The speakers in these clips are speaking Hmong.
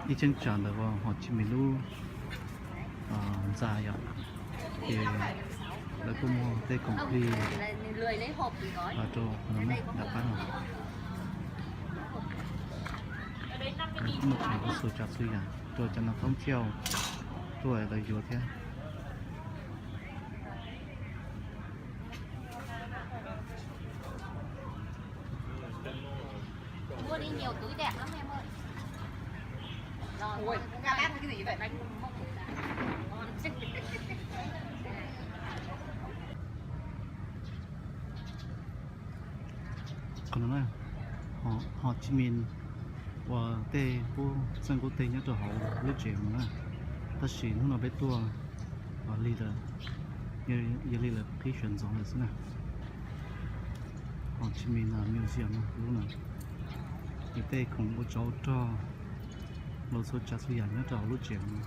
Ib cheeb tsam ntawm Hos Tsis Mis lub ntxa yom, ces lawv kuj muag tej khoom plig rau qhov no na, nram qab no. Lawv kuj muag khoom txhua tsav txhua yam rau cov neeg thoob thiaj tuaj lawv yuav thiab. Qhov no na, Hos Tsis Mis uas tej qub txeeg qub teg nyob rau hauv lub tsev no na, tab sis hnub no peb tuaj lig lawm, yog li lawv qhib sawv ntxov lawm xwb na. Hos Tsis Mis museum no lub no, ces tej khoom ua tsov rog los txhua tsav txhua yam nyob rau hauv lub tsev no.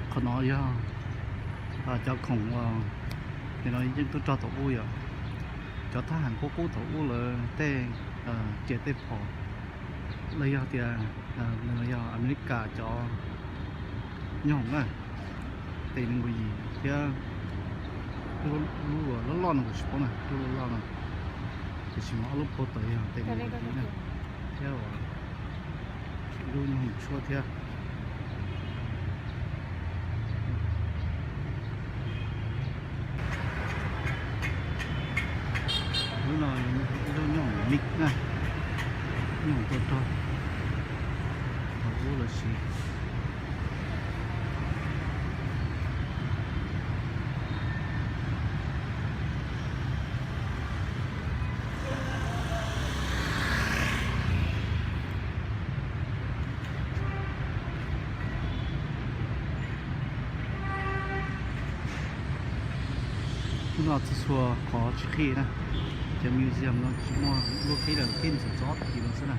Qhov no yog cov khoom uas nim no yeej tuaj rog thaum ub yom, cov thab ham qub qub thaum ub lawv tej riam tej phom, los yog tias yog Amelikas cov nyob hoom na, tes nees nkaum yim thiab lub loj loj no kuv tsis paub na, lub loj loj no, tiam sis mas ob lub poster yog tes nees nkaum yim na, thiab lub nyob hoom tshuaj thiab. Lub no ib lub nyob hoom mib na, nyob hoom tuaj rog thaum ub los sis. Lub no txhua txhua qhov tsis qhib na, cov museum no tsis muaj lub qhib lawm, qhib ntxim txob kis no xwb na.